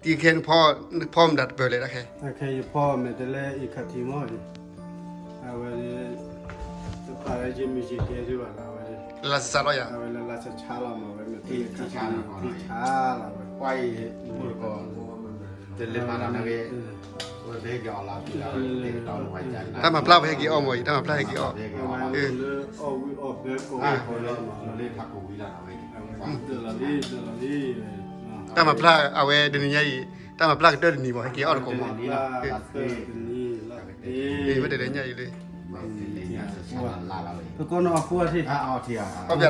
တံၤခဲနဖီ, နဖီမတၤတပၢၢ်လဲၣ်တၢ်ခဲ, တၢ်ခဲယဖီမဲာ်တဲးလဲးအံၤခးထံမီၢ်အံၤ, အဝဲ, တပာ်လၢယမ့ၢ်ယကဲဒံးဘၣ်လီၤ အဝဲ, လၢလၢ်ဆးဆးလီၤယၤ, အဝဲလၢလၢ်ဆးဆးလီၤမး အဝဲမ့ၢ်ထံဆါလီၤဝဲ, ကွၢ်အံၤ, တလဲၤမၤတၢ်နဂ့ၤ, ဝဲဘဲက့ၤအီၣ်လီၤဖံလီၤ, တၢ်မၤဖျါဝဲဟဲက့ၤအီၣ်မးအံၤ, တၢ်မၤဖျါဟဲက့ၤအီၣ်, လၢအီၣ်ဝံၣ်အီၣ်ဘဲကိးဝဲလီၤမး, တၢ်မၤဖျါအဝဲ တနံၤညါအံၤ, တၢ်မၤဖျါကတၢၢ်တနံၤမး ဟဲက့ၤအီၣ်တကိးမး, ဝဲတလဲၤညါအံၤလံ, ပကိးနီၢ်အဃိအထံ, အီၣ်ပၠး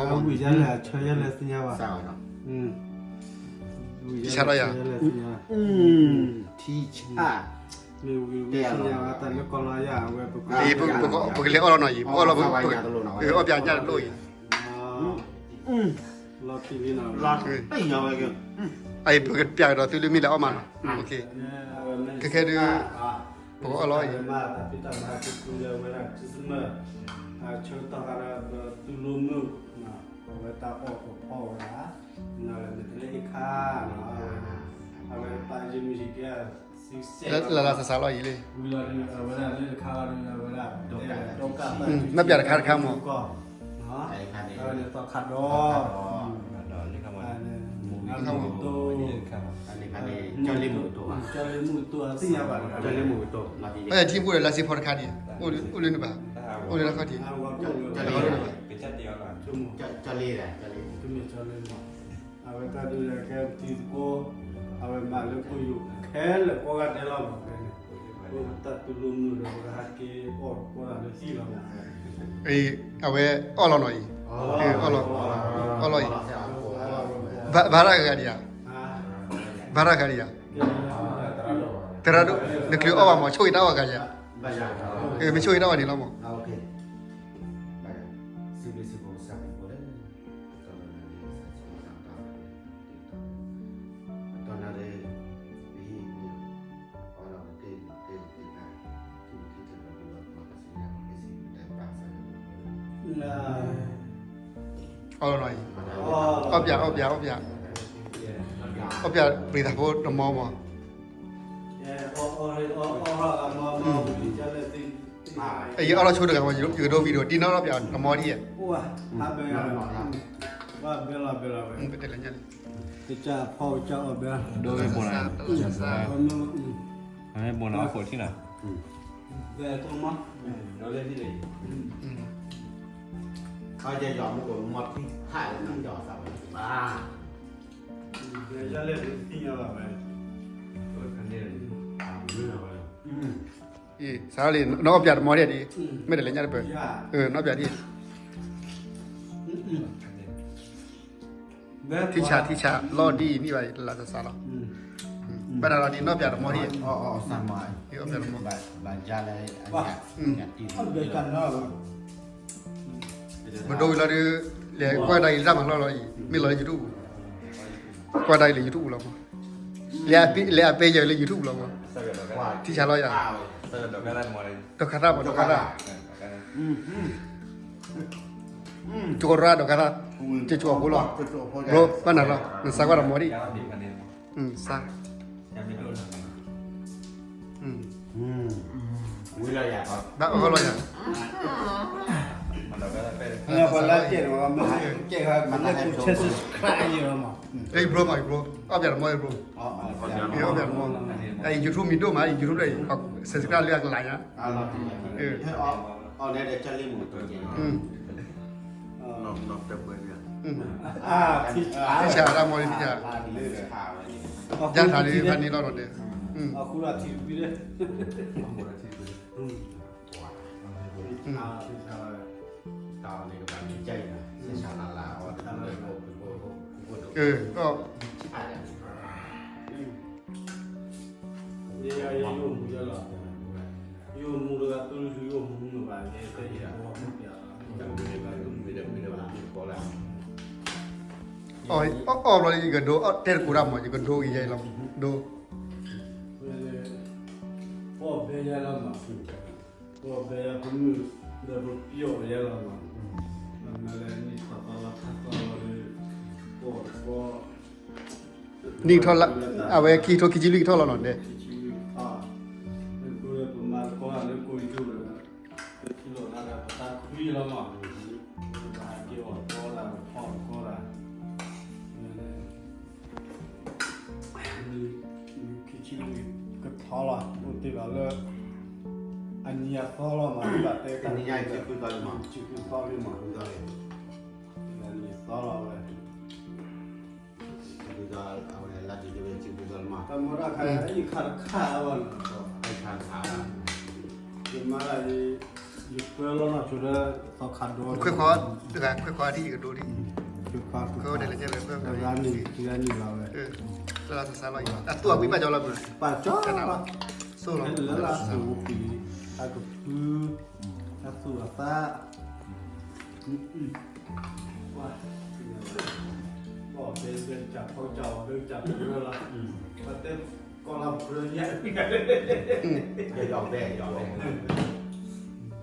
တမီၢ်, အီၣ်ပၠးတမီၢ်မး, ဝံၤယဲလဲၣ် အဆၢယဲလဲၣ်သ့ၣ်ညါဘၣ်, ထံဆါလီၤယၤ, ထံဆါ, မ့ၢ်ဝံၤဝံၤသ့ၣ်ညါဘၣ် တၢ်လၢကီၢ်လီၤယၤ အဝဲပက, ပကလဲၤအီၣ်လီၤနီၤအံၤ, ပအီၣ်လီၤ, အီၣ်ပၠးညၣ်တလိၣ်အံၤ, လီၤတံၢ်လံနီၤ, အံၤပကပၠးကဒီးသုလၢမ့ၢ်လဲၤအီၣ်မးနီၤ, ခဲခဲဒုး, ပကအီၣ်လီၤအံၤ, တၢ်ဖံးတၢ်မၤကသူလၢဝဲဒၣ် Christmas, ဆၢကတီၢ်ခါဒီးပသူလိမုၢ်, အဝဲတၢ်အီၣ်ကဖီဝဲဒၣ်, နလဲၤမ့ၢ်တလဲၤအံၤခါနီၤ, အဝဲပာ်ယမုၢ်ယကဲ လၢလၢ်လၢ်ဆးဆးလီၤအံၤလံ, နီၢ်ပၠးတခါတခါမး, ထံဖိဒီးလၢစ့ဖီတခါဒံး, အိၣ်လၢနဘၣ်, အိၣ်လၢနခီၣ်ထံး, အဝဲတၢ်ဒုးလၢခဲပတံၤသကိး, အဝဲမၤလၢပယိၤခဲလၢာ်ကိးဂၤဒဲးလီၤမးဖဲန့ၣ်, ပတၢ်တူၢ်လိာ်မုာ်ဒီးပကဟဲက့ၤအီၣ်ကိးဂၤလၢဟံၣ်လီၤမး, အဝဲအီၣ်လီၤနီၤအံၤ, အီၣ်လီၤ, အီၣ်လီၤအံၤ, ဘၣ်ရၣ်ဂၤဒံးဧါ, ဘၣ်ရၣ်ဂၤဒံးဧါ, သရၣ်ဒိၣ်, နချုးအီၣ်ဘၣ်မး ဆိၣ်ဂ့ၤတၢ်အီၣ်ဂၤဒံးဧါ, မ့ၢ်ဆိၣ်ဂ့ၤတၢ်အီၣ်န့ၣ်လီၤမး အီၣ်လီၤအံၤ, အီၣ်ပၠး အီၣ်ပၠး အီၣ်ပၠး, အီၣ်ပၠးပျံၤသးဖိတမီမး, ယအီၣ်လီၤဆိတဂၤမး ယကဒိ video ဒ်နီၢ်ပၠးတမီဒ်ဧါ, ပတဲလၢညါန့ၣ်, ဒိဘိနီၤ, ဘိနီၤ အခိၣ်ထံနီၤ, စးလံ နီၢ်ပၠးတမီဒ်ဧါဒ်, မ့ၢ်တလဲၤညါတပၢၢ်, နီၢ်ပၠးဒ်ဧါ, ထံဆး ထံဆး လီၤဒ်အံၤန့ၣ်ဘၣ် လၢစးစးလီၤ, ဘၣ်တၢ်လီၤဒ်နီၢ်ပၠးတမီဒ်, အီၣ်ပၠးတမီ, ပဒိဝံၤလီၤဒီး လဲၤကွၢ်တၢ်အံၤလၢတၢ်မၤလီၢ်လီၤအံၤ မ့ၢ်လီၤလၢ YouTube, ကွၢ်တၢ်အံၤလၢ YouTube လီၤမး, လဲၤအပဲယၤလၢ YouTube လီၤမး, ထံဆးလီၤယၤ, ဒီးခါသၣ်မး ဒီးခါသၣ် ကကိးရၣ်ဒီးခါသၣ်, ကကိးဖိလီၤ, ဘျိဘၣ်နၤလီၤ နစးကွၢ်တမီဒံး, စး, ဘၣ်အီၣ်လီၤယၤ, လၢ subscribe ယၤလီၤမး, ယဘျိမး ယဘျိ, အီၣ်ပၠးတမီယဘျိ, ယအီၣ်ပၠးတမီ, အ YouTube မံၤဒိၣ်မး YouTube ဒီး subscribe လၢအကလးညါ ထံဆးတၢ်မီဒံး ထံဆး, ယါထးလၢဖးန့ၣ်လီၤဒီး, အီၣ်ဘျီ ယကဒိ တဲတကိးတၢ်မး ယကဒိဂ့ၤယဲလီၤ ဒိ ပီၣ်ဘဲယဲလီၤမး, ပီၣ်ဘဲယဲ ပမုၢ်ဒီးပပျီၣ်ယဲလီၤမး, မ့ၢ်လၢနံၣ်ထီၣ်သီလီၤထီၣ်သီလီၤဒီး ပီၣ်တပီၣ် နံၣ်ထီၣ်လၢ အဝဲခံကထိခံဆံလွံၢ်ကထီၣ်လီၤနီၤဒဲး. ခံဆံလွံၢ်ကထီၣ်, လၢပမၤသကိးတၢ်လၢကိးယိၣ်ဒီး ပထံၣ်လိာ်သးဒီးပသးခုလီၤမး, ပဟးက့ၤအီၣ်သကိးတၢ် ပထီၣ်သကိးတၢ်, ခံဆံလွံၢ်ကထီၣ်လီၤ, အိၣ်တ့ၢ်ဘၣ်လၢ အနံၤအသီလီၤမး, ဘၣ်တဲတၢ် နံၤညါအံၤ ဆံဃုသီလံမး, ဆံဃုသီလံမး, ဆံဃုသီလံ, အနံၤအသီလီၤဝဲ အဝဲလၢဒ်န့ၣ်ဝဲ ဆံဃုသီလံမး, တၢ်မီတၢ်ခါ ယခါတခါဘၣ်နီၤ, တခါတခါ, ယမၤဒၣ် ယပၢလီၤနီၢ်ဆိဒီး သီခါဒီး ခွဲးခွါ, ခွဲးခွါဒ်ယကဒိဒ်, ခွဲးခွါဒ်လဲၣ်ကဲလဲၣ်, တဂၤန့ၣ် တဂၤန့ၣ်လီၤဝဲ, လၢလၢဆးဆးလီၤ, အသူၣ်အပှ့ၤဘၣ်ကၠီလီၤဘၣ်, ပာ်ကၠီလီၤ, ဆိၣ်လီၤလၢလၢဆးပှ့ၤ, အကဖု, အသူၣ်အသး, ပှၤ, ပတဲကီၢ်လၢပှၤညါ, ယီၤဘဲ ယီၤဘဲ, ယီၤဘဲဖိ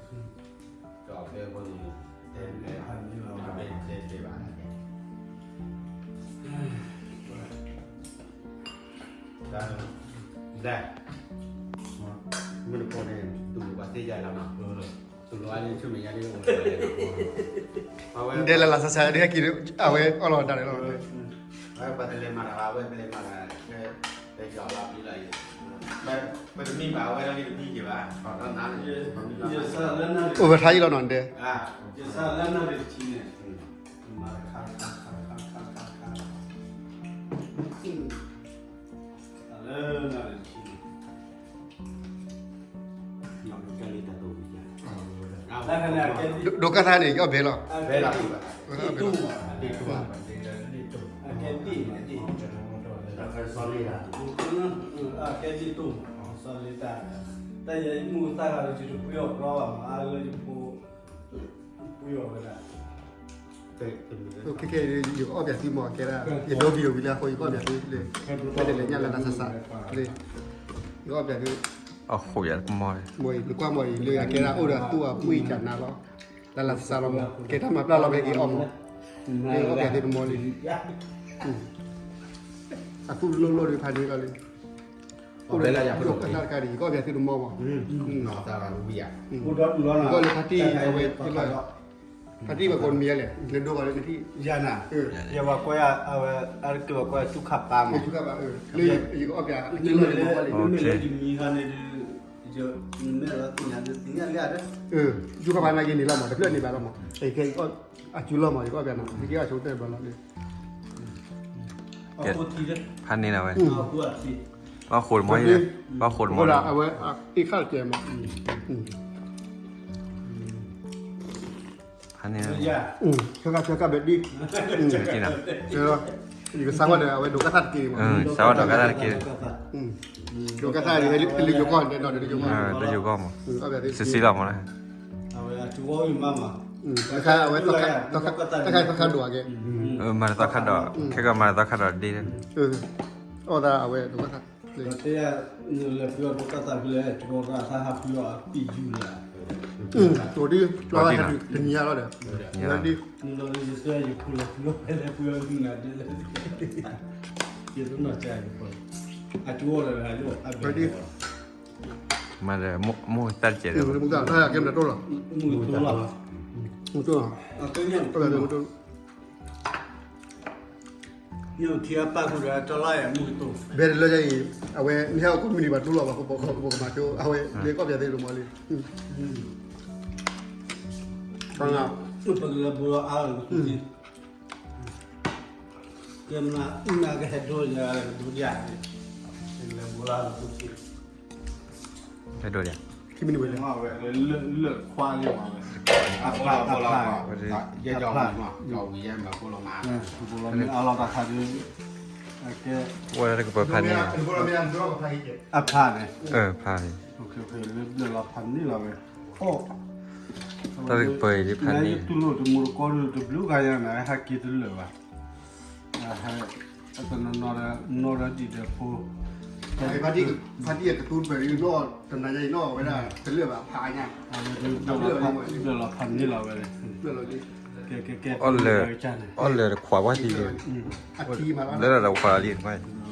န့ၣ်, တဲဘဲတဲဘၣ်, တၢ်, ဒဲ, မုၢ်တကိးန့ၣ် တူၢ်လိာ်ပှၤသ့ယၤလီၤနီၤ, တူၢ်လိာ်အါန့ၣ် ဆူမဲာ်ညါဒ်အိၣ်, ဒဲလၢလၢဆးဆးဒ်ဟဲက့ၤ, အဝဲအီၣ်လီၤတၢ်န့ၣ်လီၤ, အဝဲပှၤတလဲၤမၤတၢ်ဘၣ် အဝဲပလဲၤမၤတၢ်, ပယီၤလီၤပျံၤလီၤအံၤ, ပတမံဘၣ် အဝဲဒၣ်က့ၤတမံက့ၤဘၣ်, အိၣ်ဝဲထါယံၤလီၤနီၤဒဲး, ယဆၢလၢနၣ်ရံၣ်တဆံန့ၣ်, မၤတခါတခါတခါတခါတခါတခါ, လၢနၣ်ရံၣ်တဆံန့ၣ် ဒိးကါသၣ်န့ၣ် ယအီၣ်ဘဲလီၤ, ဘဲလီၤ, ကဲဒ်တိၢ်မး, စီၤလ့တၢ်, တၢ်ယမုၢ်သၣ်ဂၤလၢယတပှ့ၤအီၣ်ကြီဘၣ်မး အါလၢယဖိ, ပှ့ၤအီၣ်ဝဲဒၣ် ခဲခဲအံၤ ယကအီၣ်ပၠးသုမ့ၢ်ကဲဒၣ် ယဒိဘံၣ်အီၤဝံၤလၢအဃိ ယကအီၣ်ပၠးသုလၢ ဖဲတလဲၤညၣ်လၢလၢဆးဆးလၢ ယကအီၣ်ပၠးသု အီၣ်ဃိးယၤတမီၢ်, မ့ၢ်အံၤ နကွၢ်မ့ၢ်အံၤ လၢအကဲဒၣ်အိၣ်ဒီးအသူၣ်အပှ့ၤကနါလီၤ, လၢလၢဆးဆးလီၤမး ကဲတၢ်မၤပျၢ်လီၤ မ့ၢ်က့ၤအီၣ်မး, လၢယကအီၣ်ပၠးသုတမီၢ်လံ, အသူၣ်လိၣ်လိၣ်ဒီးဖးန့ၣ်လီၤလံ အိၣ်ဒီးယကသၣ်တခါဒီး ယကအီၣ်ပၠးသုတမီၢ်မး, ယကီၢ်လၢဖါတံၢ်အဝဲ ဖါတံၢ်ဘၣ်ကိးမံၤလဲၣ် လဲၤဒိဘၣ်လၢနထံၣ်, ယၤနၤ, ယဝဲကွၢ်အဝဲ အက့ၤဝဲကွၢ်ဆူခါပၢ်မး, ဆူခါပၢ်, လၢယကအီၣ်ပၠး မ့မ့ၢ်လၢယမံၤခါန့ၣ်ဒီး ယမ့ၢ်လၢသ့ၣ်ညါသ့ၣ်ညါလၢအဒၢး, ဆူခါပၢ်နာ်က့ၤန့ၣ်လီၤမး တဖျၢၣ်န့ၣ်ဘၣ်လီၤမး, အကဲအီၣ်အစုလီၤမး ယကအီၣ်ပၠးနၤ ယက့ၤအီၣ်ဆိတၢၢ်ဘၣ်လီၤ, ဖါန့ၣ်လီၤဝဲ, ဘၣ်ဃိးတမီၢ်, ဘၣ်ဃိးတမီၢ်, အဝဲ အ့ၣ်ခၣ်တကဲမး ဖါန့ၣ်, ဆၢကၣ်ဆၢကၣ်ဘဲဒ်, ယကစးဝဲဒီးအဝဲဒိးကသၣ်တက့ၢ်မး, စးဝဲဒိးကသၣ်တက့ၢ်, ဒိးကသၣ်တက့ၢ်, တယိၤကီၢ်မး, စံးစံးလီၤမး, တခါအဝဲ တခါသီခါဒိးက့ၤ, မၤတသီခါဒီး ခဲကမၤတသီခါဒီးဒ့, အီၣ်သးအဝဲဒိးကသၣ် တဲယၤ နလဲၤဖုအီၣ်ဒိးကသၣ်ဖဲလဲၣ် ကၠီကသၣ်ဟးဖုအီၣ်အပံာ်ယူၤလၢ်, တိၤဒ် လီၤတနံၤညါလီၤဒီး, နလီၤဒ် ယဆၢယဖိလဲၤဖုအီၣ်ဖဲလဲၣ်ဖုအီၣ်ဒ်နၤဒ်လဲၣ်, ယတနီၢ်ကါယဖိ, အကၠီအီၣ်ဒီး မၤဒီးမိၢ်သၣ်တကဲးဒီး, မုၢ်သၣ်လီၤ, မုၢ်တိၢ်လီၤ, မုၢ်တိၢ်လီၤ, မုၢ်တိၢ်လီၤ, မုၢ်တိၢ်လီၤ ဘဲတလၢယၤအံၤ အဝဲ နဟဲအီၣ်ကိးမုၢ်နံၤဘၣ်တူၢ်လီၤဘၣ် ပကမၤကၠိ အဝဲ လၢကီၢ်ပၠးသ့ၣ်တမီၢ်လံ, ပကလဲၤဘိလီၤအါလီၤ ကဲမနုၤအုၣ်နၤကဟဲဒိယၤ ကဒိယၤ, ပကလဲၤဘိလီၤ ဟဲဒိယၤ, ခံမံၤနံၤဝဲလဲၣ်, လၢခွါလံ, အဖျါ, အဖျါ, ယဲကီၢ်ဝံၤမး, ကီၢ်ဝံၤယဲမၤဖိလီၤမး, ဖိလီၤမ့ၢ်အါလီၤတၢ်ခါဒုး, ကဲ, ဝဲတကပၤဖးန့ၢ်, အဖျါန့ၣ်, ဖးန့ၢ်, လၢဘျၢၣ်လီၤဖးန့ၢ်လီၤဝဲ, တၢ်တကပၤအံၤဖးန့ၢ်, ယတူၢ်လိာ်တမူတကိးဒုးတဘျုးဂၤညါန့ၣ် ဟဲက့ၤတလၢာ်ဘၣ် ဟဲ, အတနီၤနီၤဒီး နီၢ်ဒီးဒံးဒီးဖိ, ဖါတံၢ်ကတူၢ်တဖျၢၣ်အံၤနီၢ် တနၤညါအံၤနီၢ်ဝဲဒၣ် တလၢာ်ဘၣ်ဖးညါ, ဘျၢၣ်လီၤဖးန့ၢ်လီၤဝဲ, ကဲကဲကဲ, အီၣ်လၢာ်တခွးဝဲသံလံ, လၢာ်ဒီးခွးလံ,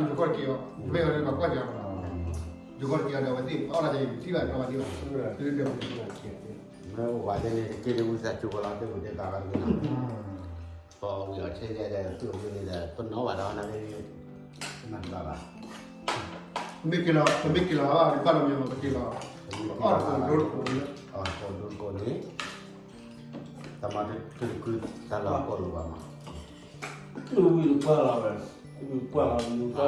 ဒီးယိၤကီၢ်တက့ၢ်အီၤ, မ့ၢ်ဝဲန့ၣ် ပှၤကွၢ်က့ၤအီၤ, ယိၤကီၢ်တက့ၢ်အီၤဒီး အဝဲသ့ၣ်အီၣ်တၢ်ယံၤ ထံၣ်ဘၣ်ကျီဘၣ်သ့ၣ်ဘၣ်, မ့ၢ်ဝဲ မ့ၢ်ဝဲက့ၤတဝံသးစူၤကီးလီၤ သ့ၣ်ပူၤသ့ၣ်သးဂၤတဂ့ၤနီၤ, ပဝံၤအီၤဆဲးယဲဒီး သူၣ်ဝံၤန့ၣ်ဒီး ပနီၣ်ဘၣ်ဒီးနမ့ၢ်, နဘၣ်ဘၣ်, မ့ၢ်က့ၤလီၤ ပမ့ၢ်က့ၤလီၤဘၣ် ပဘၣ်လီၤမ့ၢ်ပက့ၤလီၤ, အီၣ်တကိးဒိတကိး, အီၣ်တကိးဒိတကိးန့ၣ်, တမၤတခုတခုတၢ်လီၤကီၢ်လိၤဘၣ်မး, ဝံၤကွၢ်လီၤဝဲ, ဝံၤကွၢ်လီၤဝဲ,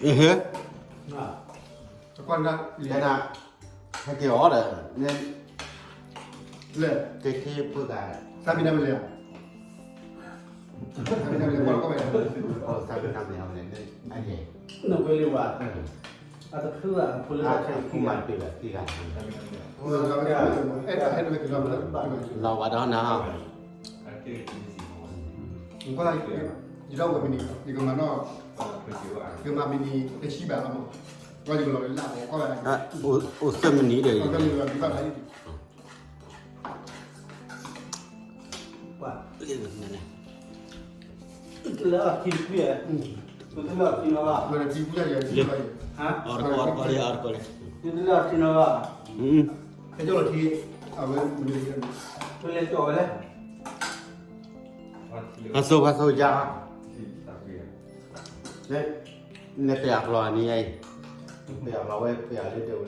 အဟဲ, တကွၢ်နၤ, ဟဲက့ၤအီၤဒီး, လဲၣ်, က့ၤက့ၤဖိသၣ်, သးမံၤနၤမ့ၢ်လဲၣ်, သးမံၤနၤမ့ၢ်လဲၣ်, သးမံၤနၤမ့ၢ်လဲၣ်, နဝဲလၢဝဲ, အတဖုဘၣ်အဖိလၢအဖိမၤတပ့ၤဘၣ်သံဂၤ, လီၤဝဲဒီးနၤ, ယဒီးဝဲမနံၤ ယကမၤနီၣ်, ယကမၤမနံၤတဆံဘၣ်အမး, ဒီးယကလီၤလၢလၢ်ဘၣ်, အိၣ်သၢမနံၤဒီး, လၢအခံတခွံ, လၢအခံနီၤဘၣ်, အီၣ်တကီၢ် အီၣ်တကီၢ်လံ အီၣ်တကီၢ်လံ, လၢအခံနီၤဘၣ်, အဝဲ, လဲၤကၠီဝဲလဲၣ်, ဖါစိဖါစိယါ, နပျဲအကျီန့ၣ်အံၤ, ပျဲအကျီဝဲ ပျဲလၢတအိၣ်လၢလၢ်,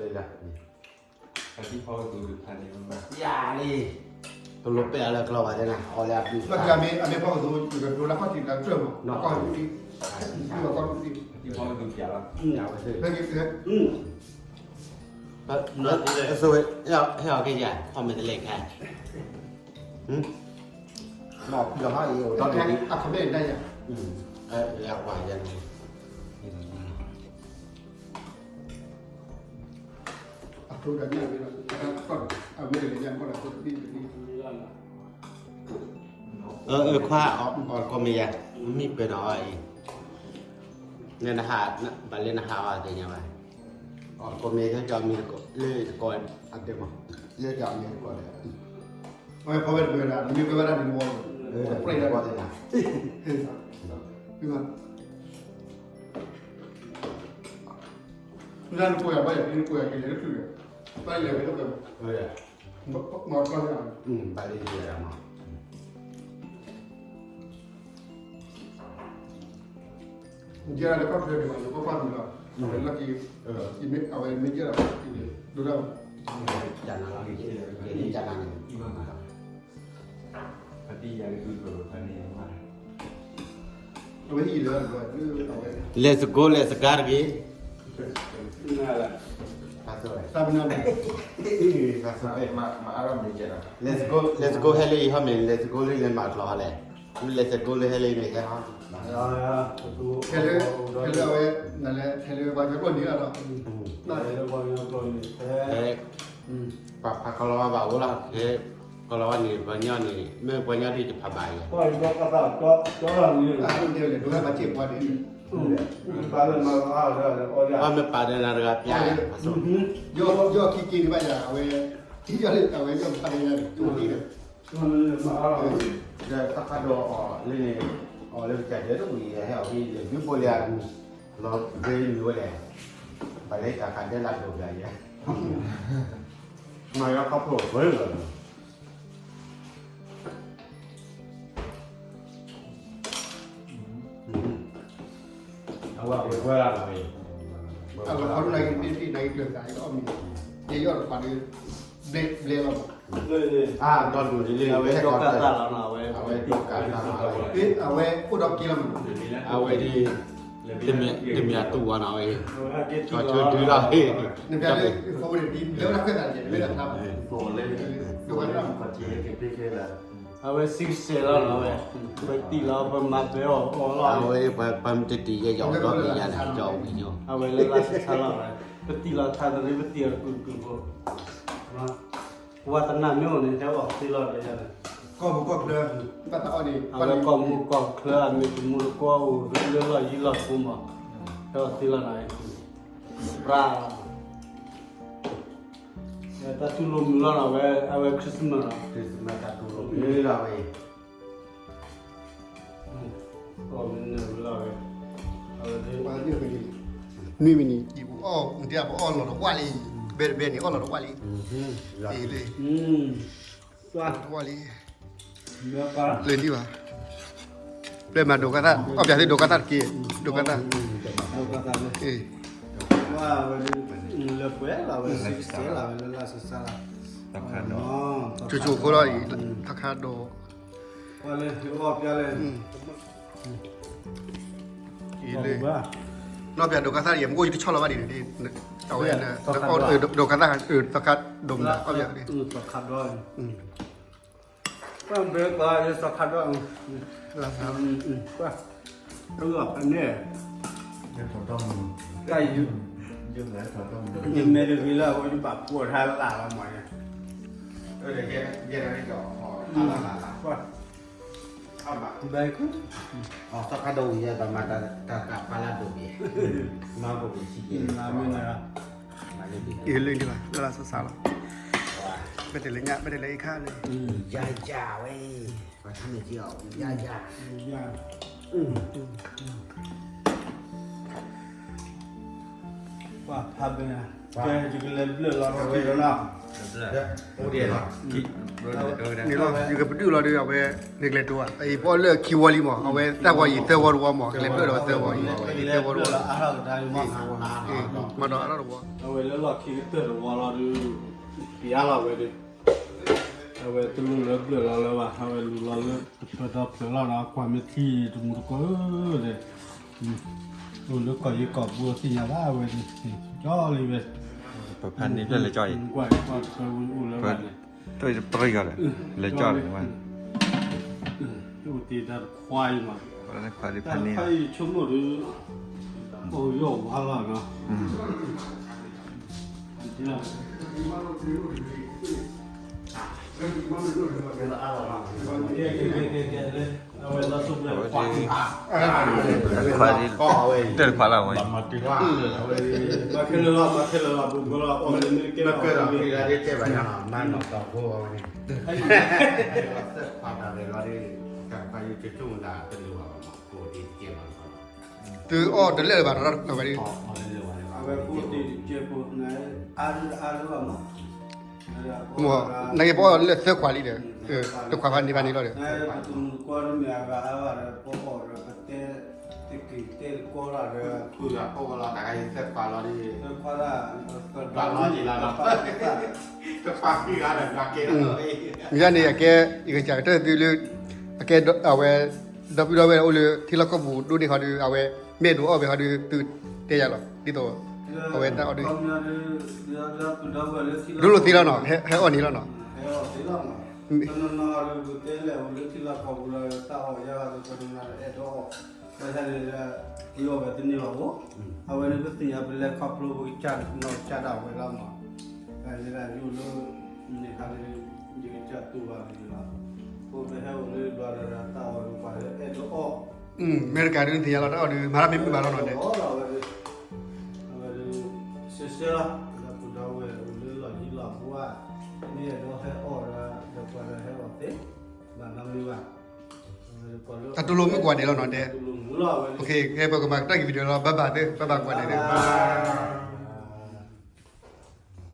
ယၤလံ, တလိၣ်ပျဲလၢကျီဘၣ်တဲနၤ အီၣ်လၢအဘျုး, အဝဲ, အစိဝဲ, ဟဲအီၣ်က့ၤယၤ ထီၣ်မ့ၢ်တလဲၤခဲ, မ့ၢ်ဖုလီၤဟီၣ်အံၤ အိၣ်ဒီး, အခီၣ်မဲာ်ဒၣ်ယၤ, အကွၢ်ယၤန့ၣ်, အဝဲ, အဝဲ, အဝဲ, ခွါ, အီၣ်တကိၢ်မ့ၢ်ယၤ, မ့ၢ်ပှဲၤဒီးအီၤအံၤ, နဟး, ဘၣ်လၢနဟးအီၤသ့ၣ်ညါဘၣ်, အီၣ်တကိၢ်မ့ၢ်ယၤ ကၠီမ့ၢ်တကိၢ်, လၢတကိၢ်, အတဲမး, လၢကၠီမ့ၢ်တကိၢ်ဒီး, အဝဲဖီဝဲတပှဲၤဒၣ် နမ့ၢ်ကွဲဝဲဒၣ်န့ၣ်နဝီ, ပြဲးဒၣ်, နကိၢ်ယၤဘၣ်ယၤ နကိၢ်ယၤကလဲၤတချုး, ဘၣ်လဲၤဝဲတပှဲၤ, မၤကီၢ်ယၤ, ဘၣ်လၢယၤမး ယဲဒၣ်လၢကီၢ်ချၢန့ၣ်ဘၣ် ယကကွၢ်ကွၢ်မံၤလီၤ, အဝဲလီၢ်ခံ, အဝဲမ့ၢ်ယဲဒၣ်လီၤ, ဒိၣ်ဒၣ်, ယနၤလီၤ, အဝဲဟံၣ်လၢ, Let's go, let's goတဂ့ၤ, တၢ်မနုၤလဲၣ်, Let's go, let's go ဟဲလၢအံၤဟီမ့ၢ် let's go လၢလဲၤမၤကျီၤဟီလဲၣ်, let's go လၢဟဲလၢအံၤန့ၣ်ဟဲဟီ, ဟဲလၢ, ဟဲလၢအဝဲ, နလဲၤ, ဟဲလၢပှၤကညီကျိာ်န့ၣ်လီၤ, ဟဲလၢပှၤကညီကျိာ်န့ၣ်, ဟဲ ပှၤဖးကီလီၤဝါဘၣ်အိၣ်လီၤ, ကီလီၤဝါန့ၣ် ပှၤညီန့ၣ် မ့ၢ်ပှၤညီဒ်တဖးဘၣ်ယၤ, အမ့ၢ်ပာ်ဒီးနၤတဂၤပျါ, ယီၢ်ခံက့ၤဒံးဘၣ်ယၤ, အဝဲ, အဝဲယီၢ်ဖးဒီးယၤန့ၣ်, ဒီးသးခးဒီးအီၤလၢန့ၣ်, အီၤလၢကစၢ်ဒဲးတဝံၤယဟဲအီၤဖဲလဲၤဒုးဘိလၢအမံၤ, လီၤဂ့ၤမံၤဝဲလဲၣ်, ပှၤလၢတၢ်ခးဒဲးလၢဒိးဘၣ်ယၤ, မၤယီခီဖျိဝဲလီၤ, အဝဲအိၣ်ဝဲလၢန့ၣ်, အဝဲခီဒိၣ်နာ်က့ၤတဘ့ၣ်တဘ့ၣ်နာ်က့ၤကျၢၤသးအီၣ်မ့ၤ, ယယီၣ်တပှၤဒီး, ဘျဲဘျဲလီၤ, အါဒီဒူၣ်ဒ်လၢဝဲ, အဝဲဒိကးသၣ်လီၤနီၤ, အဝဲဒိကးသၣ်လီၤ, အဝဲဒ်, တမ့ၢ်အတူၢ်ဝဲနီၤ, အဝဲ, ကီၢ်ဆၢဒုလီၤ, အဝဲစံးကစဲးလီၤနီၤ, အဝဲ, ပတံၢ်လီၤပမၤဘဲအီၤအီၤလီၤ, အဝဲပှၤမ့ၢ်တတံၢ်ယဲယီၤဒီးပယၤန့ၣ်, အဝဲလၢလၢ်ဆါဆါလီၤ, ပတံၢ်လီၤထါတရံးပတံၢ်အီၤတကုာ်တကုာ်ဖိ, ဝါသနၣ်မ့ၢ်အိၣ်န့ၣ် ဟဲအီၣ်သ့လီၤဒီးယၤန့ၣ်, ကီၢ်ပူၤကီၢ်ချၢ, ဘၣ်တၢ်အီၣ်န့ၣ် အဝဲကီၢ်မူကီၢ်ချၢအမ့ၢ်တမူတကိးအိၣ်လၢလီၢ်ယံၤလီၢ်တပူၤမး, ဟဲအီၣ်သ့လီၤနီၤ, ပြၢ် တၢ်တူၢ်လိာ်မုာ်လီၤနီၤ, အဝဲ Christmas နီၤ, Christmas တၢ်တူၢ်လိာ်မုာ်လီၤဝဲ, အဝဲ, နွံမံၤနံၤ အံၤပအီၣ်, ပအီၣ်လီၤတဝၣ်လံ, ဘဲတဘဲန့ၣ် အီၣ်လီၤတဝၣ်လံ, လီၤတဝၣ်လံ, လၢနံၣ်ဘၣ်, ပျဲမၤဒိးကါသၣ်, အီၣ်ပျးသ့ၣ်ဒိးကါသၣ်တက့ၢ်, ဒိးကါသၣ်, လၢပှဲၤလီၤဝဲစံကစဲလီၤဝဲလၢလၢ်ဆါဆါလီၤ, ကၠိကၠိဖိလီၤအံၤ, ထီခါဒိး, လၢ, နီၢ်ပျးဒိးကါသၣ်အံၤ မ့ၢ်အိၣ်ယတဆီၣ်လီၤဘၣ်ဒံး, အဝဲ, ဒိးကါသၣ်, ဒိးကါသၣ်, အီၣ်ပျးသ့ၣ်, ပှၤဘဲပှၤ ယသီခါဒီး, လၢ, န့ၣ်, တၢ်ယု, ယမဲာ်တဂ့ၤလၢအဝဲယဘၣ်ဖှီၣ်ထါလၢ်လၢ်လီၤမး, ဘဲ, သီခါဒီးဝံၤယဲ ဘၣ်မၤတၢ်တၢ်ပာ်လၢဒိးဘ့ၣ်, မၤကဘၣ်စံးကဲ, အံၤလၢဒံးဘၣ် လၢလၢ်ဆါဆါလီၤ, ဘဲတလဲၤညၣ် ဘဲတလဲၤအံၤခါန့ၣ်, ယၤယၤဝဲ, ပှၤထါန့ၣ်က့ၤအီၤ ယၤယၤ, ပှၤဖးဘဲ, ကဲယကလဲၤဘျၢၣ်လီၤဒီးက့ၤဒီးနီၤ, န့ၣ်လီၤ ယကပဒုၣ်လီၤဒီး အဝဲ, နကလဲၤတိၤဧါ, အံၤပအီၣ်လၢခံဝီလံမး အဝဲတၢ်ဝီအံၤသၢဝီတဝီမး ကလဲၤဘျၢၣ်ဒီးဝဲသၢဝီအံၤ, သၢဝီတဝီ, မၤဒီးအါထီၣ်တဝီ, အဝဲလၢလီၢ်ခံကတၢၢ်တဝီလီၤဒီး, ပျါလီၤဝဲဒီး, အဝဲတလူလၢဘျၢၣ်လီၤလၢၤဘၣ် အဝဲလူၤလီၤလၢတဖျၢၣ်ဒီဖျၢၣ်လီၤနီၤ ကွၢ်မ့ၢ်ထံတမူတကိးဧၢဒီး, အိၣ်လၢကီၢ်ယံၤကီၢ်ပူၤသ့ၣ်ညါဘၣ်ဝဲန့ၣ်, ကၠီလံဝဲ, ပဖးန့ၣ်ဖျၢၣ်လၢကၠီအံၤ, ကွၢ်ကွၢ်အိၣ်လၢၤဘၣ်န့ၣ်, တၢ်တပရံၣ်ကီးဒီး, လဲၤကၠီလံဝဲ, အိၣ်တ့ၢ်တၢ်တခွါအံၤမး, တၢ်တခွါအံၤဆိကမိၣ်ဒီး, အိၣ်ယီၢ်ဝါလီၤနီၤ, အဝဲဒၣ်, တၢ်တခွါလၢဝဲ, သုအီၣ်တလဲၣ် ဘၣ်ဒီး, အဝဲ, နာ်က့ၤပအီၣ်လၢသၢခွးလံဒီး, တခွးဖးန့ၢ်ဖးန့ၢ်လီၤဒီး, မ့ၢ်န့ၣ် အကဲ, ယကစၢ်ကတၢၢ်သုလၢ, အကဲ, အဝဲ, ဒီပုၢ်ဒီဝဲၢ်အိၣ်လၢထံလီၢ်ကီၢ်ပူၤဒိၣ်န့ၢ်ခီဒီး အဝဲ, မ့ၢ်ဒိးအီၣ်ဝဲခီဒီး သုတဲယၤလီၤ ဒ်သိး, အဝဲတၢ်အီၣ်ဒ်, ဒိၣ်လိာ်သ့လီၤနီၤ ဟဲအီၣ်န့ၣ်လီၤနီၤ, ဘၣ်ဆၣ်န့ၣ်, အဝဲသ့ၣ်ညါပလဲၤခီဖျိပကစၢ်နီၢ်ကစၢ်ဒၣ်ဝဲလီၤမး, ယဲဒၣ်ယအိၣ်လၢ န့ၣ်ခါန့ၣ် ယကစၢ်တူၢ်ဘၣ်န့ၣ်လီၤ. ဖိမ့ၢ်ဟဲအိၣ်လၢဘျီဒီးတၢ်အီၣ်ဒီးပှၤလၢအဲၣ်ဒိးအီၣ်, အမဲရကၤဒုးသ့ၣ်ညါလီၤ တၢ်အီၣ်ဒုး မၤတၢ်မ့ၢ်မုာ်ဘၣ်လီၤနီၤဒဲး. အဝဲဒုး အဝဲဒုး ရှဲရှဲလီၤ ဒီပုၢ်ဒီဝဲၢ်အိၣ်လၢလီၢ်ယံၤလီၢ်ဘူးဧါ, မ့ၢ်အဲၣ်ဒိးဟဲအီၣ်ဒီး ဒီးပှၤဒီးဟဲအီၣ်သ့, ဘၣ်နီတမံၤဘၣ်. တၢ်တူၢ်လိာ်မုာ်ကိးဂၤဒဲးလီၤနီၤဒဲး. ကဲ ပကမၤကတၢၢ်က့ၤ video လီၤ. Bye bye သ့, bye bye ကိးဂၤဒဲးသ့, bye.